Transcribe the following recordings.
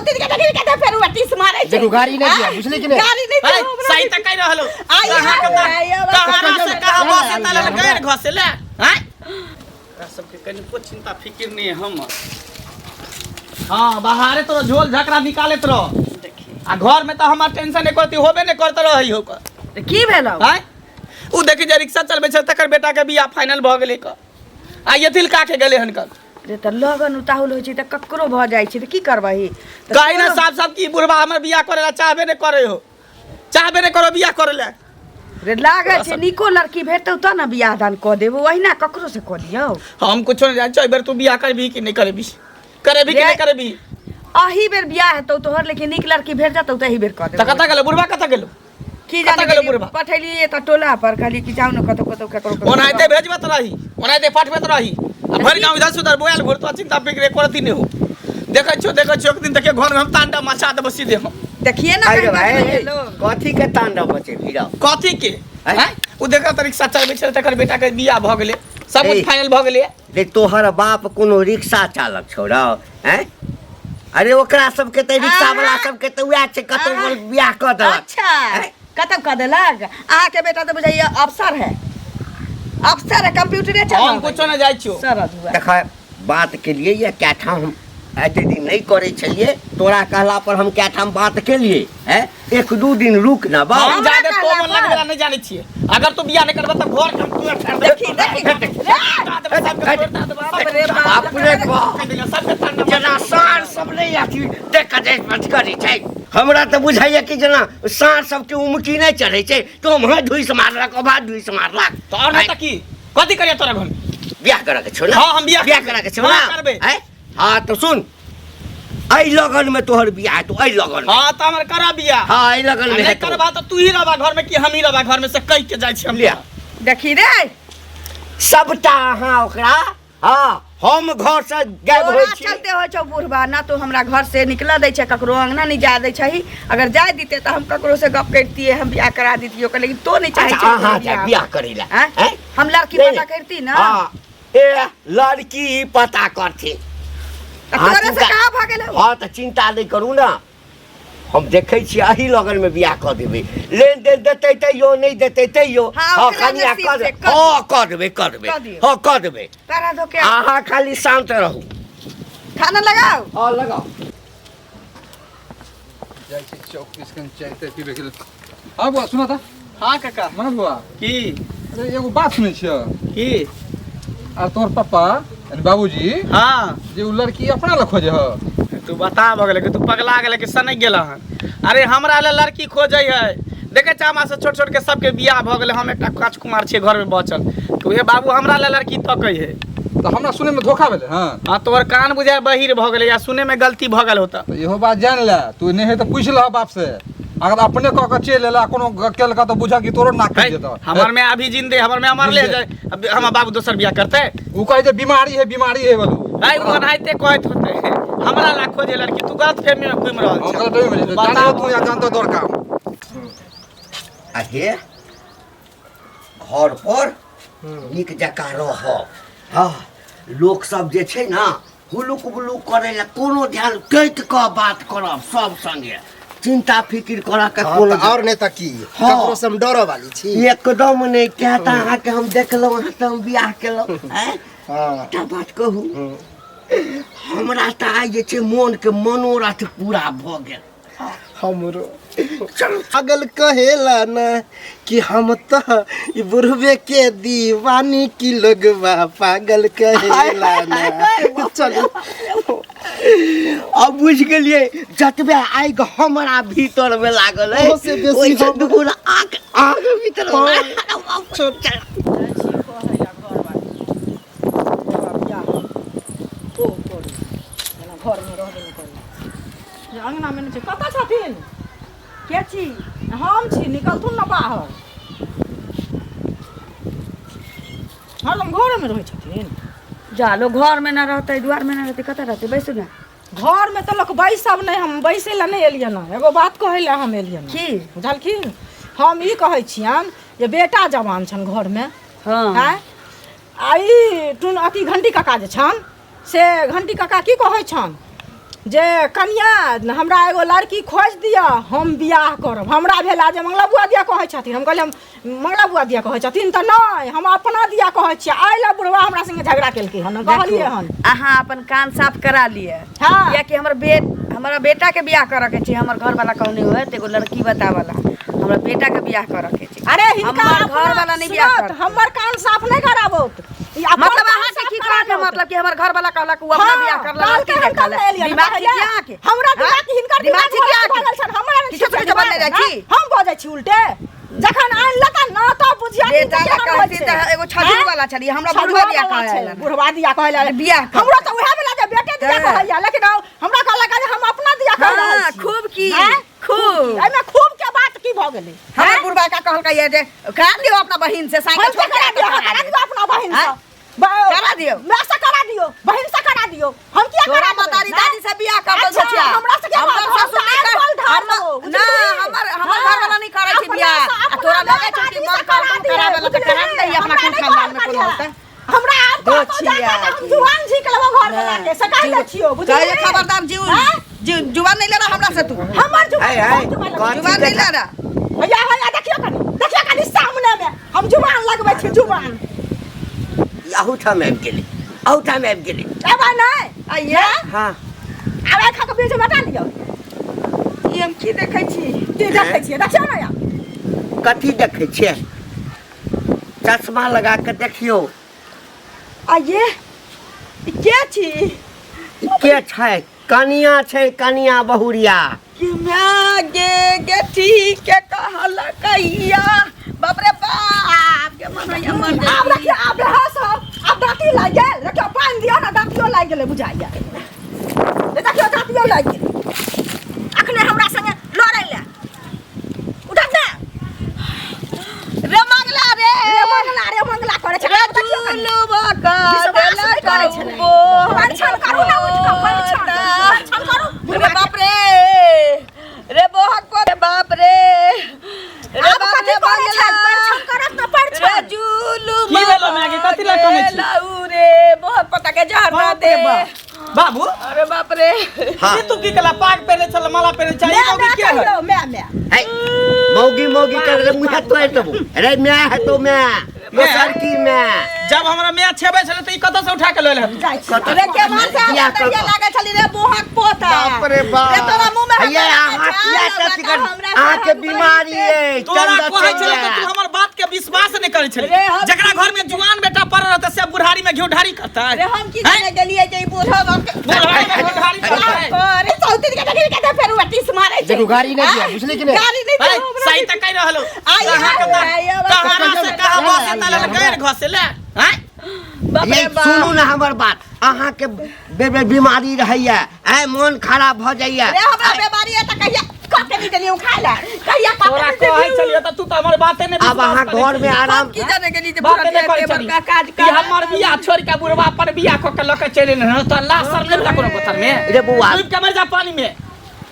सौतीन के देखी कते फेर उ टीस मारै छै। देखू, गाड़ी नहि दिअ, बुझली कि नहि? गाड़ी नहि है, दिअ हमरा। सही तऽ कहि रहल हो। आइ कहाँ के तऽ- आइ, आइ, कहाँ से कहाँ बसे तले हमरा- गैर घसे ले हैं एकरा सबके कनिको चिंता फिकिर नहीं है हमर। हाँ, बाहरे तोरा झोल झकरा निकालैत रह आ घर में तऽ हमर टेंशन एको रत्ती होबे नहि करत रहै हो तऽ की भेलौ? आँय, उ देखी जे रिक्शा चलबै छै तकर बेटा के बियाह फाइनल भऽ गेलै क आ येथिल काके गेलै हन कल। रे तऽ लगन उताहुल होइ छै तऽ ककरो भऽ जाइ छै तऽ की करबही? तऽ कही ना साफ साफ कि बुढ़बा हमर बियाह करे ला चाहबे नहि करे हो, चाहबे नहि करो बियाह करे ला। रे लागै छै नीको लड़की भेटतौ तऽ ने बियाह दान कऽ देबो, ओहिना ककरो से कऽ दियौ? हम कुछो नहि जानै छियौ, एहि बेर तू बियाह करबही कि नहि करबही, करबही कि नहि रे- करबही? अही बेर बियाह हेतौ तोहर, लेकिन नीक लड़की भेट जेतौ तऽ एही बेर कऽ तऽ देबो। कतऽ गेलौ बुढ़बा, कतऽ गेलौ? की कतऽ जाने गेलौ गेलियै, बुढ़बा? पठेलियै तऽ टोला पर, कहलियै कि जाउ ने कतौ कतौ ककरो ककरो। ओनाहिते भेजबत रही, ओनाहिते पठबैत रही आ भरि गाँव इधर से उधर बोआल घुरतो, चिंता फिक्र एको रत्ती नहि हो। देखै छियौ, देखै छियौ, एक दिन देखियौ घरमे हम तांडव मचा देबो सीधे हम। देखिए ना अरे कहीं भाई, बजबै लोग। कथी के तांडव मचेबही रौ? कथी के? आँय? आँय? ओ देखऽ तऽ रिक्शा चलबै छलै तकर बेटा के बियाह भऽ गेलै, सब कुछ ए। फाइनल भऽ गेलै। रे तोहर बाप कोनो रिक्शा चालक छौ रौ? आँय? अरे ओकरा सबके तऽ रिक्शा वाला सबके तऽ उएह छै, कतौ बियाह कऽ देलक। अच्छा, कतौ कऽ देलक। अहाँके बेटा तऽ बुझाइए अफसर है, अफसर है, कंप्यूटरे चलाबै। हम कुछो नहि जाइ छियौ। सरद हुआ। देख, बात केलियै या कए ठाम हम एते दिन नहि करै छलियै, तोरा कहला पर हम कए ठाम बात केलियै। हैं, एक दू दिन रुक ना बाप। हम हमरा जादे तो कहला मन लगबे पर। नहि जानै छियै, अगर तू बियाह नहि करबे तऽ घर के हम तोड़ फाड़ देबै। देखी देखी रे, बाप रे बाप। बाप रे बाप, सबके जेना साँढ़ सब नहि अथी देख कऽ जे अथी करै छै, हमरा तऽ बुझाइए कि जेना साँढ़ सबके उमकी नहि चढ़ै छै तऽ ओम्हर ढुसि मारलक, ओम्हर ढुसि मारलक। तऽ आओर नहि तऽ की कथी करियै तोरा घर? बियाह करऽ के छौ ने? हाँ, हम बियाह बियाह करबै। करऽ के छौ हाँ, ने? करबै। आँय? हाँ तऽ सुन, एहि लगन में तोहर बियाह हेतौ, एहि लगन में। हाँ तऽ हमर करऽ बियाह। हाँ, एहि लगन में आ नहि हेतौ। करबा तऽ तू ही रहबा घर में कि हम ही रहबा घर में, से कहि के जाइ छी हम। लिअ। देखी रे। सबटा अहाँ ओकरा, हाँ, हम घर से गायब तोरा होइ छी। चलते होइ छौ बुढ़बा ना तो हमरा घर से निकलऽ दै छै, ककरो अंगना नहीं जाय दै छै। अगर जाय दिते तऽ हम ककरो से गप करतियै, हम बियाह करा दितियै ओकर, लेकिन तो नहीं चाहे अच्छा, छै अहाँ जाय बियाह करै लए? आँय? आँय? हम लड़की नहीं, पता नहीं। करती ना। हाँ, ए लड़की पता करथिन। तऽ अहाँ तोरे से चिन्ता- कहाँ भऽ गेलौ? हाँ तऽ चिन्ता नहि करू ने, हम देखै छियै एही लगन में बियाह कऽ देबै। लेन देन देतै तैयो, नहि देतै तैयो। हाँ, हाँ, ओकरा कनिया नसीब कऽ से देबै। कऽ हाँ, कऽ देबै, कऽ देबै। कऽ दियौ। हाँ, कऽ देबै। तारा धोके अहाँ खाली शान्त रहू। खाना लगाओ। हाँ, लगाओ। जाइ छी चौक दिस कनि चाय ताय पीबैके लेल। हाँ बौआ, सुना तऽ। हाँ काका। मनोज बौआ। की? अरे एगो बात सुनै छियै। की? आर तोहर पप्पा यानी बाबूजी हाँ जे उ लड़की अपना लए खोजे ह। तू बता भऽ गेलै कि तू पगला गेलै कि सनकि गेल हन? अरे हमरा लए लड़की खोजै है, देखै छै हमरा से छोट छोट के सबके बियाह भऽ गेलै, हम एकटा काच कुमार छियै घरमे बचल, तऽ उहे बाबू हमरा लए लड़की तकै है। तऽ हमरा सुनैमे धोखा भेलै हँ। हाँ, तोहर कान बुझाय बहिर भऽ गेलै या सुनैमे गलती भऽ गेल होतऽ। तऽ इहो बात जानि ले तू, नहि है तऽ पूछि लह बाप से। अगर अपने कऽ के चलि एला कोनो केलका तऽ बुझा कि तोरो नाक कटि जेतऽ। हमर में अभी जिंदे, हमर में मरले जिंदे। जाय, अब हमर बाबू दोसर बियाह करते? उ कहै छै बीमारी है, बीमारी है बोलू। है, उ ओनाहिते कहैत होते। हमरा ला खोजे लड़की, तू गलत फहमी में घुमि रहल हम छे। गलत फहमी में बताउ। जाने तू या जानतो तोर काम। आ हे, घर पर नीक जकाँ रह। हँ, लोक सब जे छै ने हुलुक बुलुक करै लए कोनो ध्यान, कटि कऽ बात करब सब संगे, चिंता फिकिर करऽ के हाँ, कोनो तऽ आओर नहि तऽ की? हाँ। ककरो से हम डरऽ वाली छी? एकदम नहि। किया तऽ अहाँके हम देखलहुँ, अहाँ तऽ हम बियाह केलहुँ। आँय? हाँ। एकटा बात कहू, हमरा तऽ आइ जे छै मोनके मनोरथ पूरा भऽ गेल। हमरो पागल कहेला ना कि हम तो ई बुढ़वे के दीवानी की लोगवा पागल कहेला ना। चलू। अब बुझि गेलियै, जतबे आगि हमरा भीतर मे लागल है ओहो से बेसी ओहिसँ हम- दुगुना आग आग भीतर मे। चल। घरमे रहबे नहि करै जे अङ्गनामे नहि छै। कतऽ छथिन? के छी? हम छी, निकलथुन ने बाहर। हरदम घरेमे रहै छथिन। जा लो, घर में ना रहते, द्वार में ना रहते, कतऽ रहते? बैसू ना। घरमे तऽ लोक बैसब नहि, हम बैसै लए नहि एलियनि हँ, एगो बात कहै लए हम एलियनि हँ। की? बुझलखिन, हम ई कहै छियनि जे बेटा जवान छनि घरमे। हाँ। आँय, आ ई टुन अथी घंटी काका जे छनि से घंटी काका की कहै छनि जे कनिया हमरा एगो लड़की खोजि दिअ हम बियाह करब हमरा भेला जे मंगला बुआ दिया कहै छथिन हम कहलियै हम मंगला बुआ दिया कहै छथिन तऽ नहि हम अपना दिया कहै छियै एहि लए बुढ़वा हमरा संगे झगड़ा केलकै हन कहलियै हन अहाँ अपन कान साफ करा लिअ हाँ। कियाकि हमर बे हमरा बेटा के बियाह करऽ के छै हमर घर वाला कहने होय तऽ एगो लड़की बतावला हमरा बेटा के बियाह करऽ के छै अरे हिनका हमर अपना- घर वाला नहीं बियाह सुनत, करत। हमर कान साफ नहीं कराबोत ई अपन मतलब कान अहाँ के साफ की कहऽ के कराबोत। मतलब कि हमर घर वाला कहलक उ अपना हाँ, बियाह कर कहलकै लड़की हम देखा तब ने एलियै, दिमाग ठीक कहलियै, अहाँ के हमरा हाँ? दिमाग हिनकर दिमाग दिमाग ठीक अहाँ के? भगल छन हमरा नहि किछो ठीक किछो बदले जाइ छी हम बजै छी उल्टे जखन आनि लेता न तब बुझिया कि बेटा केहन ला होइ कहती छै। तऽ एगो छजू हैं? वाला छलियै हमरा छजुआ बुढ़वा दिया वाला कहै छै, ला। बुढ़वा दिया कहै ला बियाह कर। हमरो तऽ उएह भेला जे बेटे दिया तऽ। कहैया लेकिन हमरा कहलक जे हम अपना दिया कह रहल हाँ, छी खूब की हैं? खूब एहिमे खूब के बात की भऽ गेलै हमर बुढ़वा का कहलकै ये जे करा दियौ अपना बहिन से साइकिल हम छोड़ करा के दियौ करा करा दियौ। दियौ अपना बहिन हैं? से करा दियौ। मैं से करा दियौ बहिन से करा दियौ हम किया तोरा करा देबै? मतारी हैं? दादी से बियाह कर दो अच्छा, छछिया हमरा से क्या हमर बात? हम ससुर तऽ नहीं कर आइ बल धार हमर- लेबो, ना बुझलिही? हमर हमर हाँ। घर वाला नहीं करै छै अपना बियाह से आ अपना तोरा लगै छौ कि दादी मन से कर करा तू कराबै ला तऽ दियै, करा ने दही अपना हमरा कुल नहि खानदान में कहल कोनो होतै हमरा आब कहतो जाके तऽ हम जुआन झीक लेबो घर वाला के से कहि दै छियौ बुझलिही कहे खबरदार जीव हैं? जीव जुबान नहीं लड़ा हमरा से तू हमर जुबान है, है, हम जुबान लगबै कथी जुबान नहीं लड़ा भैया भैया देखियौ कनी देखियौ कनी सामने में हम जुबान लगबै छी जुबान अहूठाम आबि गेलै अहूठाम आबि गेलै एबै नहि आइए हँ आब एखन के बीज हटा लियौ ई हम की देखै छी की देखै छियै देखियौ ने यौ कथी देखै छियै चश्मा लगा कऽ देखियौ आइए ई के छी ई के छै कनिया छै कनिया बहुरिया कि माय गे गे ठीक के कहलकैया बाप रे बाप के मन होइया मर आब जाइ रखियौ आब रहस आब दाँती लागि गेल रखियौ पानि दियौ ने दाँतियो लागि गेलै बुझाइया ए देखियौ दाँतियो लागि गेलै अखने हमरा संगे लड़ै लए उठत ने रे मंगला रे रे मंगला रे मंगला करै छै रे आब देखियौ कनी। जुलुबा का विश्वास नहि करै छलै परिछन करू ने उठि कऽ परिछन परिछन करू रे बाप रे रे बोहक को रे बाप रे रे आब बाप कथी रे करै मंगला छै परिछन करत ने रे परिछन जुलुमा की भेलो माय गे? कथी लए कनै छी? लाऊ रे बोहक पता के जहर ना बाप दे रे बाप। बाबू अरे बाप रे हाँ ई तू की केला पाग पहिने छल माला पहिने छल ई मैं मौगी मैं के है कहियौ मैं मैं है मौगी मौगी कर रे मुँह तोड़ि देबो अरे my हेतौ my दोसर की my जब हमरा माय छेबै छलै तऽ ई कतऽ से उठा के लऽ एल जाइ छी कतऽ रे के मार से बियाह कऽ तहिया कऽ। लागै छली रे बोहक पोता बाप रे बाप। रे तोरा मुंह में हैया अहाँ किया टच कर अहाँके बीमारी अछि तोरा चंदा कहै छलै चलि तऽ तू हमर बात के विश्वास नहि करै छलै रे हम- जकरा घर में जुआन बेटा पड़ल रहतै से बुढ़ारी में घिउ ढारी करतै रे हम की जाने गेलियै जे ई बूढ़ा बुढ़ारी में घिउ ढारी करतै अरे सौतिन के देखी के फेर उ टीस मारै छै देखू, गाड़ी नहि दिया, बुझली कि नहि? गाड़ी नहि है, दिया हमरा। सही तऽ कहि रहल हूँ। आइए, कहाँ के तऽ- आइए, कहाँ से कहाँ बसे तले गैर घसे ले हैं? बाप रे ये बाप। सुनू ने हमर बात अहाँके बेर बेर बीमारी रहैया आय मोन खराब भऽ जाइया रे हमरा बीमारी है त कहिया कते नहीं देलियै खाय ला कहिया कते तोरा नहीं कहै देलियै छलियै तऽ तू तऽ हमर बाते नहि आब अहाँ विश्वास करै घर में आराम हम की जाने गेली जे बाते बुढ़ा नहि करै के छली। बड़का काज ई कर हमर बियाह छोड़ि के बुढ़वा पर बियाह कऽ के लऽ के चलि एलै हँ तऽ लाश सर नहि भेला कोनो पत्थर में रे बौआ। डूबि के मरि जा पानी में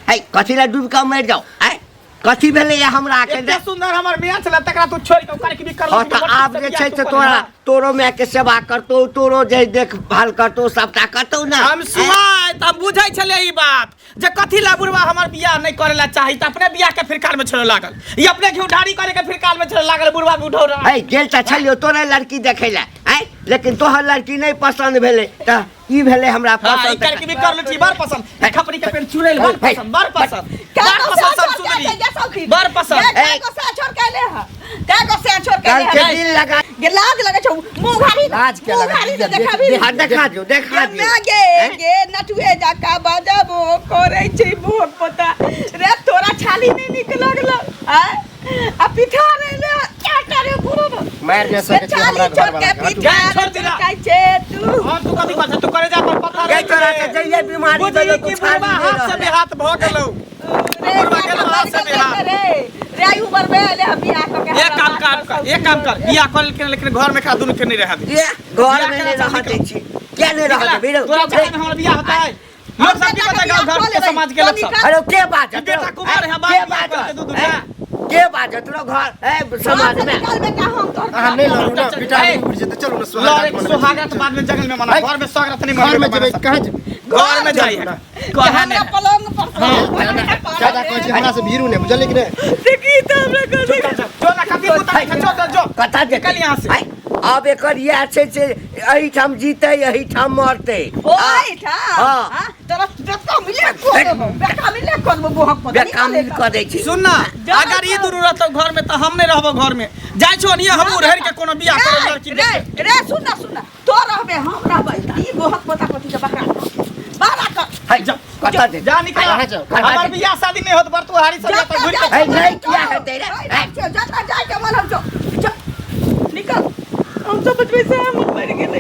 है कथी लए डूबि कऽ मरि जाउ आय कथी भेलैया हमरा के एते सुंदर हमर बियाह छलै तकरा तू छोड़ि के ओकर की भी करलक हँ तऽ आब जे छै से तोरा तोरो मायके सेवा करतौ तोरो जे देखभाल करतौ सबटा करतौ ने हम सुनाय तऽ हम बुझै छलियै ई बात जे कथी ला बुढ़वा हमर बियाह नहि करे ला चाही तऽ अपने बियाह के फिरकाल में छोड़े लागल ई अपने घिउढारी करे के फिरकाल में छोड़े लागल बुढ़वा बुढ़ौ रहा है गेल तऽ छलियौ तोरे लड़की देखै लए आँय लेकिन तोहर लड़की नहि पसन्द भेलै तऽ ई भेलै हमरा हाँ, ई पसन्द करके भी कर लुटी बड़ पसंद ई खपरी के पेन चुड़ैल बड़ हे, पसंद बड़ पसंद का बड़ को पसंद से सब छोड़ के सुंदरी आइए सौखी बड़ पसंद का को से छोड़ के ले हा का को से छोड़ के कल ले के हा दिल लगा गे लाज लगे छौ मुंह घारी लाज के मुंह लगे घारी छै, से देखाबी हाँ देखा दियौ देखा गे दियौ मैं गे गे नटुए जाका बजाबो करै छै मोह पोता रे तोरा छाली नहीं निक लगलो आ आ पिठा रे ले क्या करे बुढ़ो मारि नहि सकै छै हमरा छाली छोड़ घर के वाला के। पिठा गै, छोड़ दिला। कहै छै तू हम तू कथी कहै तू करे जा पर पत्थर गै तोरा के जइये बीमारी बुझली भेलौ कि तू छाली बुढ़वा नहि हाथ से रहलै। बेहाथ भऽ गेलौ रे बुढ़वा गेलौ हाथ से बेहाथ रे रे आई उमर में ले हम बियाह क के एक काम कर एक काम कर बियाह कर लेकिन लेकिन घर में खा दुनू के नहीं रह दे ये घर में नहीं रह दै छी किया नहीं रह देबै रौ? तोरा घर में हमरा बियाह होता है लोग सब की पता गाँव घर के समाज के लोग सब अरे के बात बेटा कुमार है, बाप के बियाह बात करके दू दूटा। के बाजत रहो घर ए समाज में निकाल बेटा हम तोहर अहाँ नहीं लड़ू ना चल, बेटा ए, उड़ जेतै चलू ना लड़े सोहागरात मनबै। सोहागरात बाद में जंगल में मना घर में सोहागरात नहीं घर में जेबै कहाँ जेबै घर में जाई ना। कहा नहीं हमरा पलंग पर ज्यादा कहै छी हमरा से भीरू नहि बुझलियै कि नहि देखी तऽ हमरा जो जो ना कथी पुता जो जो जो कथा जेतै निकल यहाँ से। आइ, आब एकर इएह छै से एहिठाम जीतै एहिठाम मरतै ओइ ठा हाँ। हां तोरा बेटा मिले को देबो बेटा मिले को देबो बोहक पर बेका मिल कऽ दै छी सुन ना अगर ई दुनू रहतौ घर में तऽ हम नहीं रहबो घर में जाइ छो नहीं हमहूँ रह के कोनो बियाह करब लड़की रे देख रे सुन ना सुन ना तो रहबे हम रहबै ई बोहक पोता पोती के बकरा बारा कर है जा, कतऽ जेतै जा निकल कहाँ जाउ? हमर बियाह शादी नहीं होत बर तू हारी सब जा जाता घुरि के है, नहीं किया हेतै रे, है। जता जाय के मन हम जो जा निकल हम सब बचबै से हम मर गेलै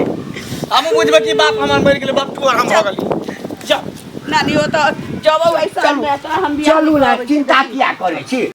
हमहूँ बुझबै कि बाप हमर मरि गेलै बाप तू और हम भऽ गेली जा नानी हो तो जब ऐसा में तो हम बियाह चलू ना करबै। चिन्ता किया करै छी।